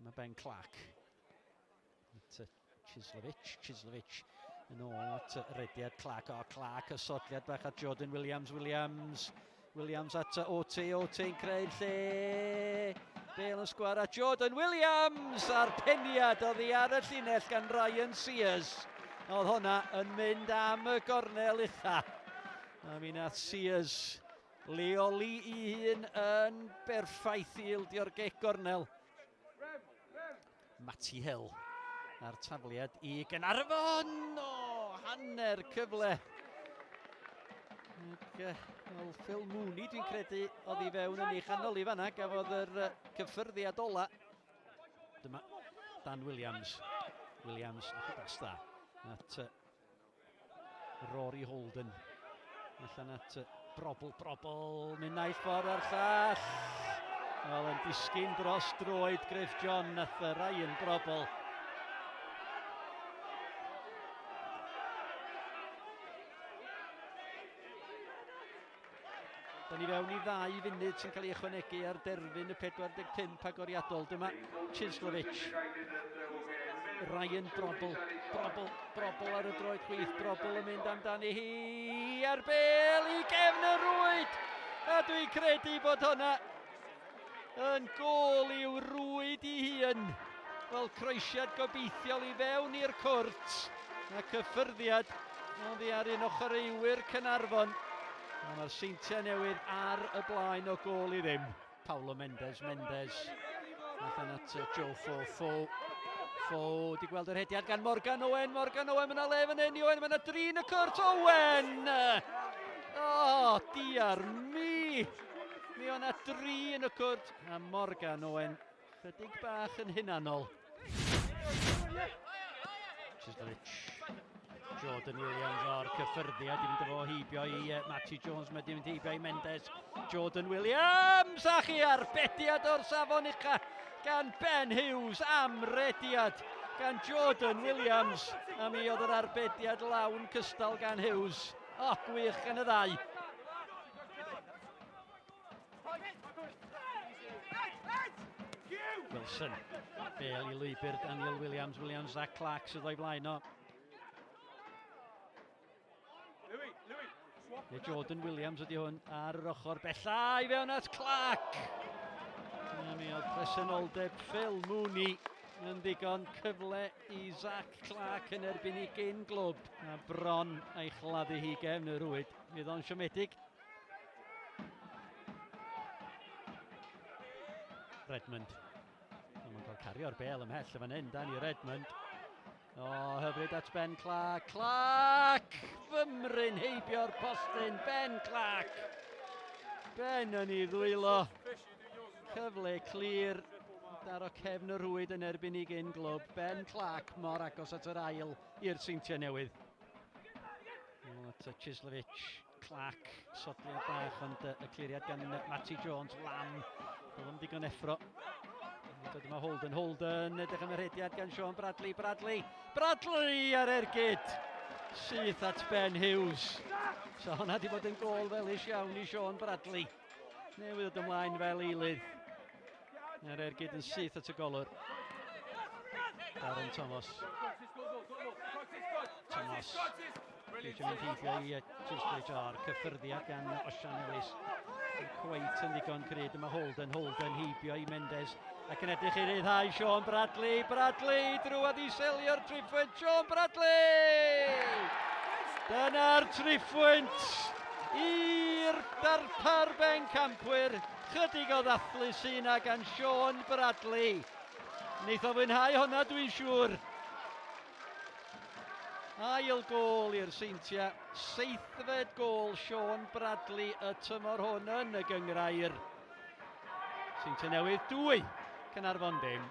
Mae Ben Clark. At Chislovich, Chislovich yn ôl at rediad Clark. O, Clark, y sodliad bach at Jordan Williams, Williams, Williams at OT, OT yn creu'r lle. Bale yn sgwar at Jordan Williams a'r peniad oddi ar y llinell gan Ryan Sears. Oedd hwnna yn mynd am y gornel ucha. A mi nath Sears leoli i hun yn berffaith i ildio'r gec gornel. Matty Hill a'r tafliad i Gaernarfon! O, hanner cyfle. Ac, wel, Phil Mooney, dwi'n credu, oedd i fewn yn ei chanol i fanna, gafodd yr cyffyrddiad ola. Dyma Dan Williams. Williams, nath i dda at Rory Holden. Allan at Brobl, Brobl, mynd naill ffordd a'r llall. Wel, yn disgyn dros droed Griff John nath Ryan Brobl. Da ni fewn i 2 funud sy'n cael ei ychwanegu ar derfyn y 45 agoriadol. Dyma Chislovich. Ryan Brobl. Brobl, Brobl ar y droed chwith. Brobl yn mynd amdani hi a'r bel i gefn y rwyd. A dwi'n credu bod hwnna yn gôl i'w rwyd i hun. Wel, croesiad gobeithiol i fewn i'r cwrt. A cyffyrddiad oddi ar un ochr eiwyr Caernarfon. A mae'r Seintiau Newydd ar y blaen o gôl i ddim. Paulo Mendes, Mendes. Allan at Joe Fo, Fo. Fo, di gweld yr hediad gan Morgan Owen. Morgan Owen, mae yna le fan hyn i Owen, mae yna drin y cwrt. Owen! O, oh, diar mi! Mi o'na dri yn y cwrt. A Morgan Owen, chydig bach yn hunanol. Chislovich. Jordan Williams o'r cyffyrddiad i fynd efo heibio i Matty Jones, mae di mynd heibio i Mendes. Jordan Williams, a chi arbediad o'r safon ucha gan Ben Hughes, am rediad gan Jordan Williams. A mi oedd yr arbediad lawn cystal gan Hughes. O, oh, gwych gan y ddau. Wilson, bel i lwybr Daniel Williams, Williams a Clark sydd o'i flaen o. Neu Jordan Williams ydy hwn ar yr ochr bella i fewn at Clark. A mi oedd presenoldeb Phil Mooney yn ddigon cyfle i Zach Clark yn erbyn i gyn glwb. A bron a'i chladdu hi gefn y rwyd. Fydd o'n siomedig. Redmond. Mae'n cael cario'r bel ymhell y fan hyn, Danny Redmond. O, hyfryd at Ben Clark. Clark! Fymryn heibio'r postyn, Ben Clark. Ben yn ei ddwylo. Cyfle clir. Daro cefn y rhwyd yn erbyn i gyn glwb. Ben Clark mor agos at yr ail i'r Seintiau Newydd. At Chislovich. Clark, sodliad bach, ond y cliriad gan Matty Jones, Lam, doedd o'n digon effro. Dod yma Holden, Holden, edrych am y rhediad gan Sean Bradley, Bradley, Bradley ar ergyd! Syth at Ben Hughes. So hwnna di bod yn gôl felys iawn i Sean Bradley. Newydd ddod ymlaen fel eilydd. Yr ergyd yn syth at y golwr. Darren Thomas. Thomas. Geisio mynd heibio i Chisbridge o'r cyffyrddiad gan Osian Ellis. Yn cweit yn ddigon cryd. Yma Holden, Holden heibio i Mendes. Ac yn edrych i ryddhau Sean Bradley. Bradley drwad i selio'r triphwynt. Sean Bradley! Dyna'r triphwynt i'r darpar bencampwyr. Chydig o ddathlu sy 'na gan Sean Bradley. Wneith o fwynhau hwnna dwi'n siŵr. Ail gôl i'r Seintiau, seithfed gôl Sean Bradley y tymor hwn yn y gynghrair. Seintiau Newydd 2, Caernarfon dim.